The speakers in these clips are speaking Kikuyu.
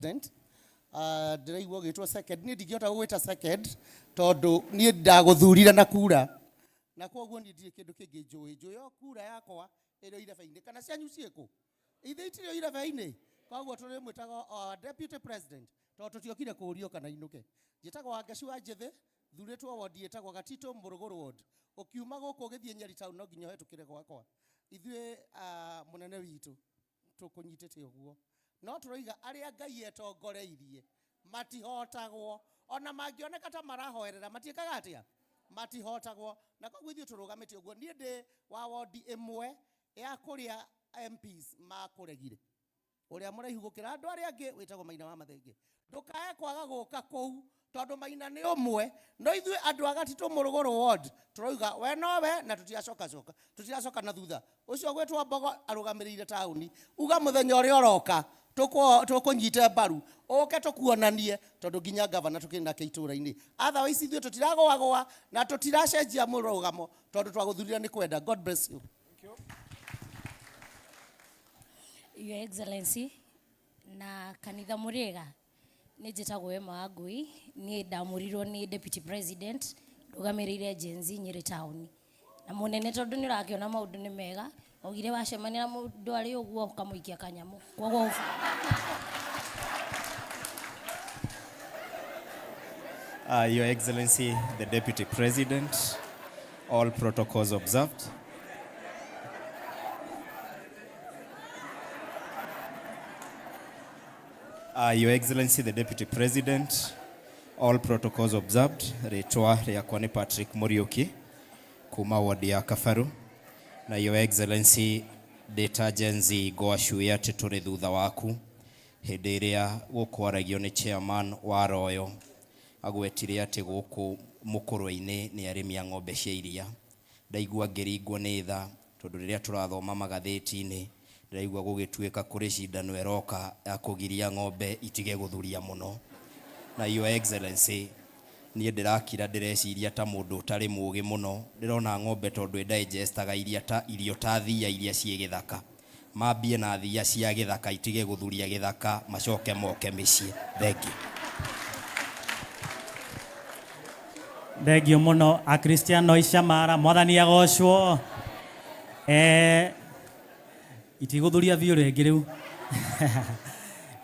President. Ndĩraigua ũgĩtwo second, niĩ ndingĩhota gũgwĩta second tondũ niĩ ndagũthurire na kura, na kwoguo niĩ ndirĩ kĩndũ kĩngĩ njũĩ, njũĩ o kura yakwa ĩrĩ o irebe-inĩ. Kana cianyu ciĩkũ? Ithe itirĩ o irebe-inĩ? Koguo tũrĩmwĩtaga our deputy president tondũ tũtiokire kũũrio kana inũke. Njĩtagwo Wangecu wa Njĩthĩ, thurĩtwo ward ĩtagwo Gatitũ Mũrũgũrũ ward. Ũkiuma gũkũ ũgĩthiĩ Nyeri town no nginya ũhetũkĩre gwakwa. Ithuĩ mũnene witũ tũkũnyitĩte ũguo. No tũroiga arĩa Ngai etongoreirie matihotagwo. Ona mangĩoneka ta marahoerera matiĩkaga atĩa? Matihotagwo. Na koguo ithuĩ tũrũgamĩte ũguo. Niĩ ndĩ wa wondi ĩmwe ya kũrĩa MPs makũregire. Ũrĩa mũraihu gũkĩra andũ arĩa angĩ wĩtagwo Maina wa Mathenge. Ndũkae kwaga gũka kũu tondũ Maina nĩ ũmwe. No ithuĩ andũ a Gatitũ Mũrũgũrũ ward tũrauga we nowe na tũtiracoka coka, tũtiracoka na thutha. Ũcio ũgwĩtwo Mbogo arũgamĩrĩire taũni. Uga mũthenya ũrĩa ũroka tũkũnyite mbaru ũke tũkuonanie tondũ nginya gavana tũkĩrĩ nake itũra-inĩ. Otherwise ithuĩ tũtiragũagũa na tũtiracenjia mũrũgamo tondũ twagũthurire nĩ kwenda. God bless you. Your Excellency na kanitha mũrĩega, nĩ njĩtagwo Emma Wangui, niĩ ndamũrirwo nĩ Deputy President ndũgamĩrĩire Gen Z Nyĩrĩ town. Na mũnene tondũ nĩ ũrakĩona maũndũ nĩ mega, augire wacemania na mũndũ arĩ ũguo ũkamũikia kanyamũ. Koguo Your Excellency, the Deputy President, all protocols observed. Your Excellency, the Deputy President, all protocols observed. Rĩtwa rĩakwa nĩ Patrick Muriuki kuma ward ya Kabaru. Na Your Excellency, ndĩ ta Gen Z ngwacuia atĩ tũrĩ thutha waku hĩndĩ ĩrĩa gũkwaragio nĩ chairman wa Royal agwetire atĩ gũkũ mũkũrwe-inĩ nĩ arĩmi a ng'ombe cia iria. Ndaigua ngĩringwo nĩ tha tondũ rĩrĩa tũrathoma magathĩti-inĩ ndĩraigua gũgĩtuĩka kũrĩ cindano ĩroka ya kũgiria ng'ombe itige gũthuria mũno. Na Your Excellency, niĩ ndĩrakira ndĩreciria ta mũndũ ũtarĩ mũgĩ mũno, ndĩrona ng'ombe tondũ ĩdigestaga iria ta irio ta thia iria ciĩ gĩthaka. Mambie na thia cia gĩthaka itige gũthuria gĩthaka macoke moke mĩciĩ. Thank you. Thengio mũno Akristiano Icamara, mwathani agocwo. Itigũthuria biũ rĩngĩ rĩu.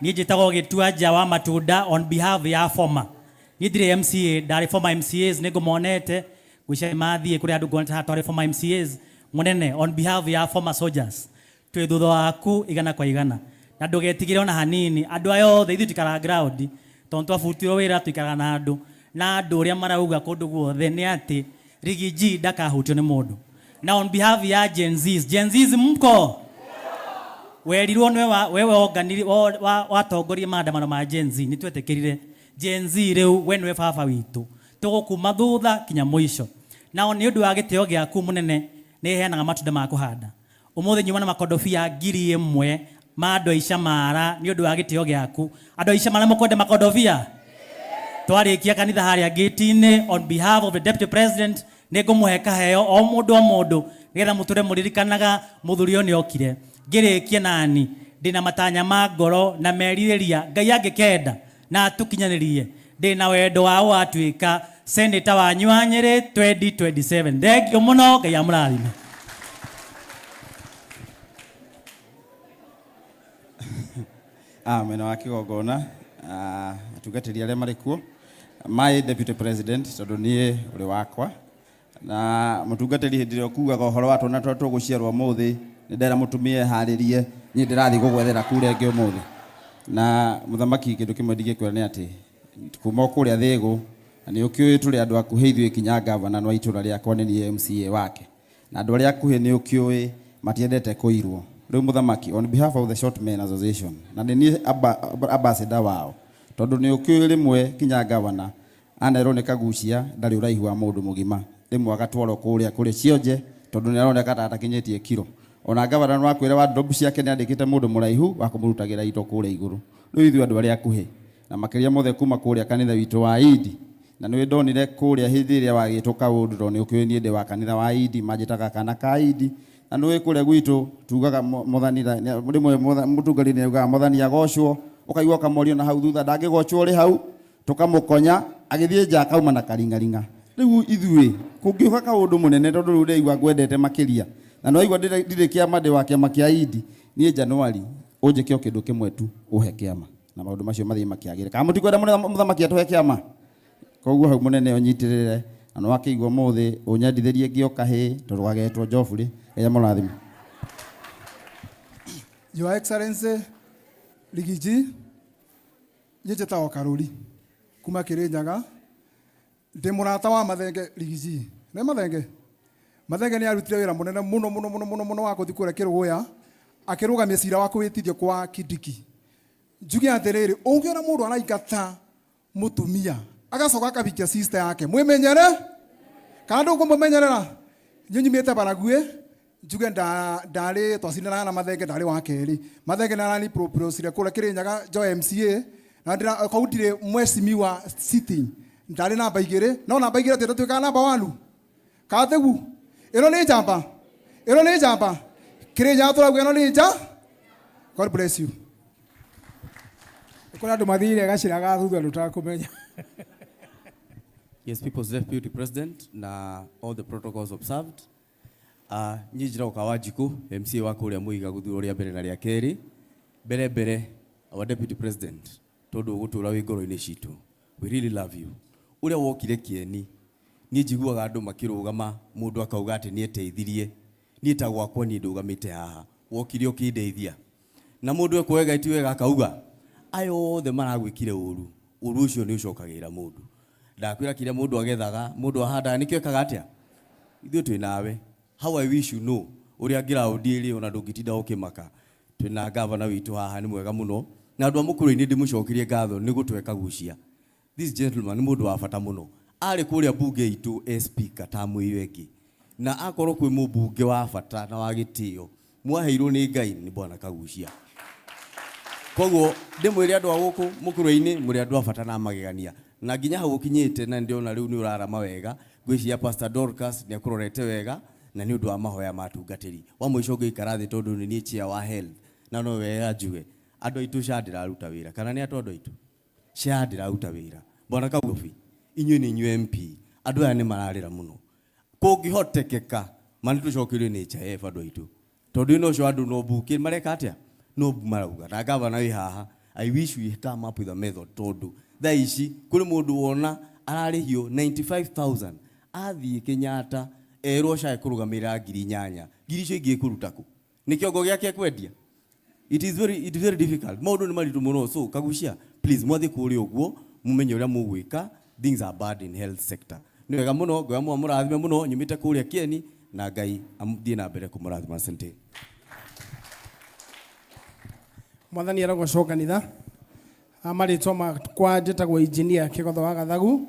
Niĩ njĩtagwo Gĩtuanja wa Matunda on behalf ya former. Niĩ ndirĩ MCA, ndarĩ former MCAs nĩ ngũmonete, ngwĩciria nĩ mathiĩ kũrĩ andũ nguonete haha twarĩ former MCAs. Mũnene, on behalf ya former soldiers, twĩ thutha waku igana kwa igana. Na ndũgetigĩre ona hanini, andũ aya othe ithuĩ tuikaraga ground, tondũ twabutirwo wĩra tuikaraga na andũ. Na andũ ũrĩa marauga kũndũ guothe nĩ atĩ Riggy G ndakahutio nĩ mũndũ. Na on behalf ya Gen Zs, Gen Zs mko? Werirwo nĩwe wa, wewe onganiri, watongorie maandamano ma Gen Z, nĩ twetĩkĩrire. Gen Z rĩu we nĩwe baba witũ. Tũgũkuma thutha kinya mũico. Na nĩ ũndũ wa gĩtĩo gĩaku mũnene nĩ heanaga matunda ma kũhanda. Ũmũthĩ nyuma na makondobia 1000 ma andũ a Icamara nĩ ũndũ wa gĩtĩo gĩaku. Andũ a Icamara mũkwenda makondobia? Twarĩkia kanitha harĩa gate-inĩ on behalf of the deputy president nĩ ngũmũhe kaheo o mũndũ o mũndũ nĩgetha mũtũre mũririkanaga mũthuri ũyũ nĩ okire. Ngĩrĩkie nani ndĩna matanya ma ngoro na merirĩria Ngai angĩkenda na atũkinyanĩrie ndĩna wendo wa gũgatuĩka senator wanyu wa Nyĩrĩ 2027. Thank you mũno, Ngai amũrathime. Mwena wa kĩgongona, atungatĩri arĩa marĩ kuo, my deputy president tondũ niĩ ũrĩ wakwa na mũtungatĩri hĩndĩ ĩrĩa ũkugaga ũhoro wa twana tũrĩa tũgũciarwo ũmũthĩ nĩ ndera mũtumia eharĩrie niĩ ndĩrathiĩ gũgwethera kura ĩngĩ ũmũthĩ. Na mũthamaki kĩndũ kĩmwe ndingĩkwĩra nĩ atĩ kuma o kũrĩa Thĩgũ na nĩ ũkĩũĩ tũrĩ andũ akuhĩ ithuĩ kinya ngavana wa itũra rĩakwa nĩ niĩ MCA wake. Na andũ arĩa akuhĩ nĩ ũkĩũĩ matiendete kũirwo. Rĩu mũthamaki on behalf of the Short Men Association na nĩ niĩ ambassador wao tondũ nĩ ũkĩũĩ rĩmwe kinya ngavana anerwo nĩ Kagucia ndarĩ ũraihu wa mũndũ mũgima rĩmwe agatwarwo kũrĩa kũrĩ cionje tondũ nĩ aroneka ta atakinyĩtie kiro. Ona ngavana no akwĩre wardrobe ciake nĩ andĩkĩte mũndũ mũraihu wa kũmũrutagĩra indo kũrĩa igũrũ. Rĩu ithuĩ andũ arĩa akuhĩ na makĩria mothe kuma kũrĩa kanitha witũ wa Idi na nĩ ndonire kũrĩa hĩndĩ ĩrĩa wagĩtwo kaũndũ tondũ nĩ ũkĩũĩ niĩ ndĩ wa kanitha wa Idi manjĩtaga kana ka Idi na nĩ ũĩ kũrĩa gwitũ tugaga mwathani rĩmwe mũtungatĩri nĩ augaga mwathani agocwo Ũkaigua ũkamorio na hau thutha ndangĩgocwo ũrĩ hau, tũkamũkonya agĩthiĩ nja akauma na karingaringa. Rĩu ithuĩ kũngĩũka kaũndũ mũnene, tondũ rĩu ndĩraigua ngwendete makĩria, na nĩwaigua ndirĩ kĩama, ndĩ wa kĩama kĩa Idi. Niĩ Januari ũnjĩke o kĩndũ kĩmwe tu, ũhe kĩama na maũndũ macio mathiĩ makĩagĩre. Kana mũtikwenda mũthamaki atũhe kĩama? Koguo hau mũnene ũnyitĩrĩre, na nĩwakĩigua ũmũthĩ ũnyendithĩrie ngĩo kahĩĩ tondũ gagetwo Geoffrey. Ngai amũrathime. Your Excellency Rigiji, niĩ njĩtagwo Karũri kuma Kĩrĩnyaga, ndĩ mũrata wa Mathenge Rigiji. Nĩ Mathenge? Mathenge nĩ arutire wĩra mũnene mũno mũno mũno mũno mũno wa gũthiĩ kũrĩa Kĩrũgũya akĩrũgamia cira wa kwĩtithio kwa Kindiki. Njuge atĩrĩrĩ, ũngĩona mũndũ araingata mũtumia agacoka akahikia sister yake, mwĩmenyere kana ndũkũmũmenyerera. Niĩ nyumĩte Baraguĩ, njuge ndarĩ twacindanaga na Mathenge, ndarĩ wa kerĩ. Mathenge nĩ arani proposire kũrĩa Kĩrĩnyaga njoe MCA, na ndĩra kau ndirĩ mheshimiwa sitting, ndarĩ namba 2, no namba 2 tĩ tuĩkaga namba 1 kategu. Ĩno nĩ njamba, ĩno nĩ njamba Kĩrĩnyaga, tũrauga ĩno nĩ nja. God bless you. Kũrĩ andũ mathire gacĩra ga thutha ndũtakũmenya. Yes, People's Deputy President na all the protocols observed. Niĩ njĩtagwo Kawanjikũ, MCA wa kũrĩa Mũiga gũthurwo rĩa mbere na rĩa kerĩ. Mbere mbere, our Deputy President, tondũ ũgũtũra wĩ ngoro-inĩ citũ. We really love you. Ũrĩa wokire kĩeni, niĩ njiguaga andũ makĩrũgama, mũndũ akauga atĩ nĩ eteithirie. Niĩ ta gwakwa niĩ ndũgamĩte haha, wokire ũkĩndeithia. Na mũndũ ekwo wega ti wega akauga, aya othe maragwĩkire ũru, ũru ũcio nĩ ũcokagĩrĩra mũndũ. Ndakwĩra kĩrĩa mũndũ agethaga, mũndũ ahandaga nĩkĩo ekaga atĩa? Ithuĩ twĩ nawe. How I wish you know, ũrĩa ground ĩrĩ ona ndũngĩtinda ũkĩmaka. Twĩna gavana witũ haha nĩ mwega mũno. Na andũ a Mũkũrwe-inĩ ndĩmũcokerie ngatho nĩ gũtũhe Kagucia. This gentleman nĩ mũndũ wa bata mũno. Arĩ kũrĩa bunge itũ e speaker ta ĩyo ĩngĩ. Na akorwo kwĩ mũmbunge wa bata na wa gĩtĩo, mwaheirwo nĩ Ngai nĩ bwana Kagucia. Koguo ndĩmwĩre andũ a gũkũ Mũkũrwe-inĩ mũrĩ andũ a bata na magegania. Na nginya hau ũkinyĩte na nĩndĩrona rĩu nĩ ũrarama wega. Ngwĩciria Pastor Dorcas nĩ akũrorete wega na nĩ ũndũ wa mahoya ma atungatĩri. Wa mũico ngĩikara thĩ tondũ nĩ niĩ chair wa health na no wega njuge andũ aitũ SHA ndĩraruta wĩra, kana nĩ atũ andũ aitũ? SHA ndĩraruta wĩra. Bwana Kagobi, inyuĩ nĩ inyuĩ MP, andũ aya nĩ mararĩra mũno. Kũngĩhotekeka ma nĩ tũcokerio NHIF andũ aitũ, tondũ ĩno ũcio andũ no mbu mareka atĩa, no mbu marauga. Na gavana wĩ haha, I wish we come up with a method, tondũ thaa ici kũrĩ mũndũ wona ararĩhio 95,000 athiĩ Kenyatta erwo SHA ĩkũrũgamĩrĩra 8,000, ngiri icio ingĩ ĩkũruta kũ? Nĩ kĩongo gĩake ekwendia? It is very difficult. Maũndũ nĩ maritũ mũno. So Kagucia, please, mwathiĩ kũrĩa ũguo mumenye ũrĩa mũgwĩka. Things are bad in health sector. Nĩ wega mũno, Ngai amũrathime mũno. Nyumĩte kũrĩa Kĩeni na Ngai amũthiĩ na mbere kũmũrathima. Asante. Mwathani arogocwo kanitha. Marĩtwa makwa njĩtagwo Engineer Kĩgotho wa Gathagu,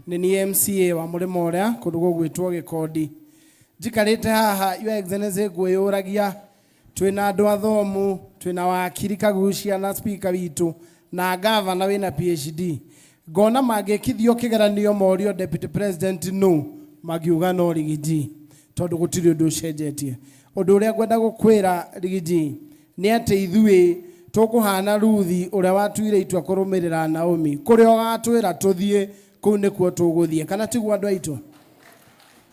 nĩ niĩ MCA wa mũrĩmo ũrĩa kũndũ gũgwĩtwo Gĩkondi. Njikarĩte haha, Your Excellency, ngwĩyũragia, twĩna andũ athomu, twĩna wakiri Kagucia na speaker witũ na gavana wĩna PhD, ngona mangĩkithio kĩgeranio morio deputy president no mangiuga no Rigiji, tondũ gũtirĩ ũndũ ũcenjetie. Ũndũ ũrĩa ngwenda gũkwĩra, Rigiji, nĩ atĩ ithuĩ tũkũhana Ruthi ũrĩa watuire itua kũrũmĩrĩra Naomi. Kũrĩa ũgatwĩra tũthiĩ, kũu nĩkuo tũgũthiĩ, kana tiguo andũ aitũ?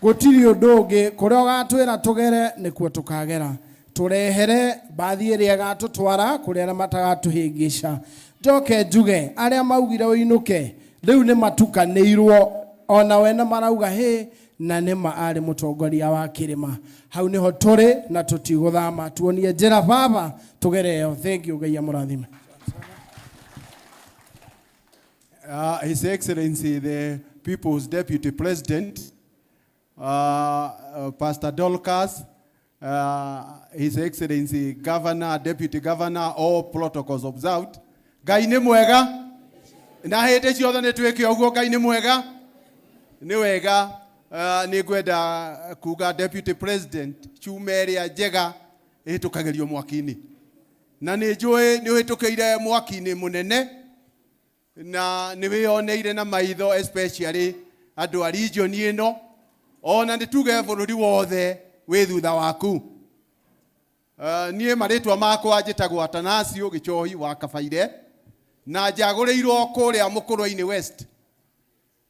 Gũtirĩ ũndũ ũngĩ, kũrĩa ũgatwĩra tũgere nĩkuo tũkagera. Tũrehere mbathi ĩrĩa ĩgatũtwara kũrĩa arĩa matagatũhĩngĩca. Njoke njuge arĩa maugire ũinũke rĩu nĩ matukanĩirwo ona we na marauga hĩ na nĩma arĩ mũtongoria wa kĩrĩma. Hau nĩho tũrĩ na tũtigũthama. Tuonie njĩra baba tũgere ĩyo. Thank you. Ngai amũrathime. His Excellency, the People's Deputy President, Pastor Dorcas, His Excellency Governor, Deputy Governor, all protocols observed. Ngai nĩ mwega na hĩndĩ ciothe. Nĩ twĩke ũguo. Ngai nĩ mwega, nĩ wega. Nĩ ngwenda kuga, Deputy President, cuma ĩrĩa njega ĩhĩtũkagĩrio mwaki-inĩ, na nĩ njũĩ nĩ ũhĩtũkĩire mwaki-inĩ mũnene na nĩ wĩyoneire na maitho, especially andũ a region ĩno, ona nĩ tuge bũrũri wothe wĩ thutha waku. Niĩ marĩtwa makwa njĩtagwo Atanasio Gĩchohi wa Kabaire. Na njagũrĩirwo kũrĩa Mũkũrwe-inĩ West.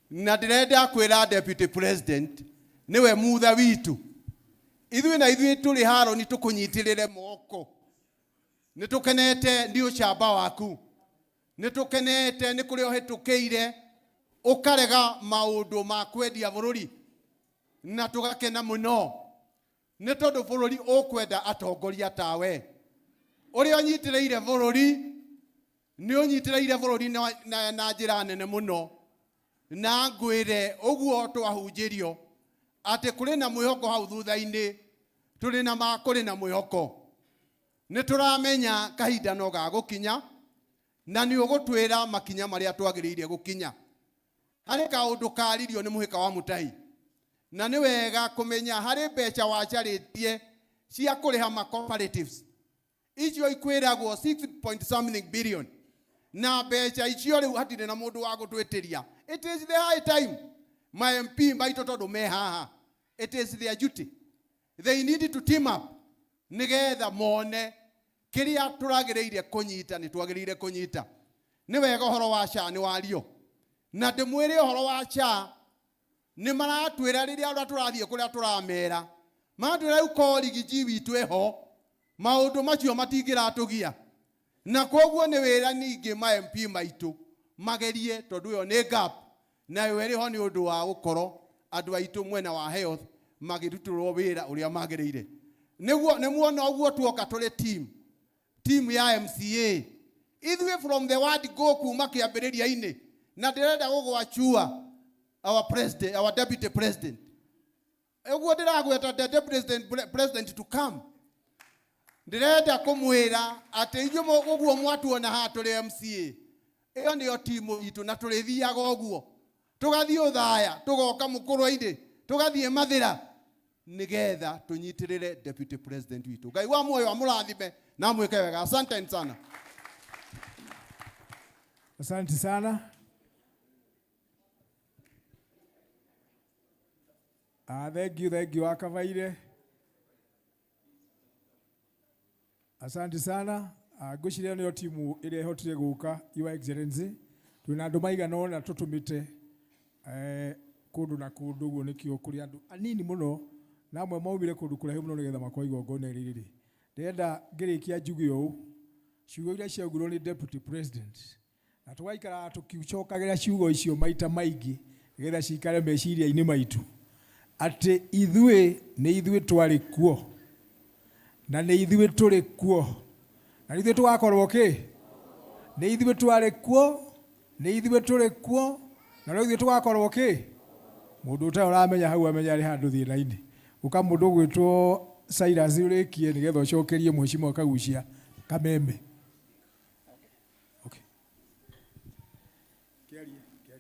Na ndĩrenda kwĩra Deputy President nĩwe mutha witũ. Ithuĩ na ithuĩ tũrĩ Haroni tũkũnyitĩrĩre moko. Nĩ tũkenete nĩ ũcamba waku. Nĩ tũkenete nĩ kũrĩa ũhĩtũkĩire ũkarega maũndũ ma kwendia bũrũri. Na tũgakena mũno. Nĩ tondũ bũrũri ũkwenda atongoria tawe. Ũrĩa ũnyitĩrĩire bũrũri nĩ ũnyitĩrĩire bũrũri na njĩra nene mũno. Na ngwĩre ũguo twahunjĩrio atĩ kũrĩ na mwĩhoko hau thutha-inĩ, tũrĩ na ma kũrĩ na mwĩhoko. Nĩ tũramenya kahinda no gagũkinya na nĩ ũgũtwĩra makinya marĩa twagĩrĩire gũkinya. Harĩ kaũndũ karirio nĩ mũhĩka wa Mũtai, na nĩ wega kũmenya harĩ mbeca wacarĩtie cia kũrĩha ma cooperatives. Icio ikwĩragwo 6 point something billion. Na mbeca icio rĩu hatirĩ na mũndũ wa gũtwĩtĩria. It is the high time. Ma MP maitũ tondũ me haha. It is their duty. They need to team up nĩgetha mone kĩrĩa tũragĩrĩire kũnyita nĩ twagĩrĩire kũnyita. Nĩ wega ũhoro wa SHA nĩ wario. Na ndĩmwĩre ũhoro wa SHA nĩ maratwĩra rĩrĩa ũrĩa tũrathiĩ kũrĩa tũramera. Maratwĩra rĩu ko Rigiji witũ eho maũndũ macio matingĩratũgia. Na koguo nĩ wĩra ningĩ ma MP maitũ magerie tondũ ĩyo nĩ gap nayo ĩrĩ ho nĩ ũndũ wa gũkorwo andũ aitũ mwena wa health makĩrutĩrwo wĩra ũrĩa magĩrĩire. Nĩguo nĩ muona ũguo tuoka tũrĩ team, team ya MCA. Ithuĩ from the word go kuma kĩambĩrĩria-inĩ na ndĩrenda gũgwachua our president, our deputy president. Ũguo ndĩragweta the deputy president to come. Ndĩrenda kũmwĩra atĩ inyuĩ ũguo mwatuona haha tũrĩ MCA. Ĩyo nĩyo timu itũ na tũrĩthiaga ũguo. Tũgathiĩ Othaya, tũgoka Mũkũrwe-inĩ, tũgathiĩ Mathĩra nĩgetha tũnyitĩrĩre deputy president witũ. Ngai wa muoyo amũrathime na amwĩke wega. Asante sana. Asante sana. Thank you, thank you Akabaire. Asante sana. Ngwĩciria nĩyo timu ĩrĩa ĩhotire gũka, Your Excellency. Twĩna andũ maigana ũna tũtũmĩte kũndũ na kũndũ, ũguo nĩkĩo kũrĩ andũ anini mũno na amwe maumire kũndũ kũraihu mũno nĩgetha makorwo igongona rĩrĩ. Ndĩrenda ngĩrĩkia njuge ũũ, ciugo iria ciaugirwo nĩ Deputy President, na tũgaikaraga tũkĩcokagĩra ciugo icio maita maingĩ nĩgetha cikare meciria-inĩ maitũ, atĩ ithuĩ nĩ ithuĩ twarĩ kuo na nĩ ithuĩ tũrĩ kuo na nĩ ithuĩ tũgakorwo kĩ, nĩ ithuĩ twarĩ kuo, nĩ ithuĩ tũrĩ kuo na no ithuĩ tũgakorwo kĩ. Mũndũ ũtarĩ ũramenya hau amenya arĩ handũ thĩna-inĩ. Ũka mũndũ ũgwĩtwo Cyrus ũrĩkie nĩgetha ũcokerie Mheshimiwa Kaguchia Kameme. Okay.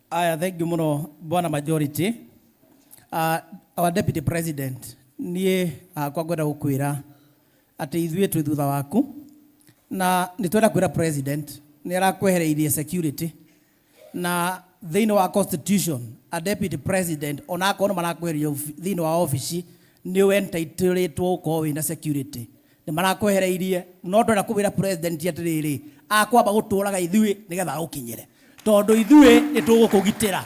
Aya, thank you mũno bwana majority. Our deputy president, niĩ hakwa ngwenda gũkwĩra atĩ ithuĩ twĩ thutha waku na nĩ twenda kwĩra president nĩ arakwehereirie security na thĩinĩ wa constitution a deputy president ona akorwo nĩ marakwehereria thĩinĩ wa ofici nĩ wentitĩrĩtwo gũkorwo wĩna security, nĩ marakwehereirie, no twenda kũmwĩra president atĩrĩrĩ, akwamba gũtũraga ithuĩ nĩgetha agũkinyĩre, tondũ ithuĩ nĩ tũgũkũgitĩra.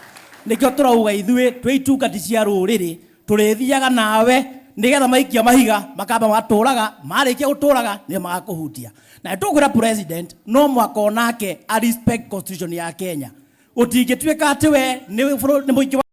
Nĩkĩo tũrauga ithuĩ twĩ itungati cia rũrĩrĩ tũrĩthiaga nawe nĩgetha maikia mahiga makamba matũraga, marĩkia gũtũraga nĩo magakũhutia. Na nĩtũkwĩra president no mwaka onake a respect constitution ya Kenya. Gũtingĩtuĩka atĩ we nĩ mũingĩ wa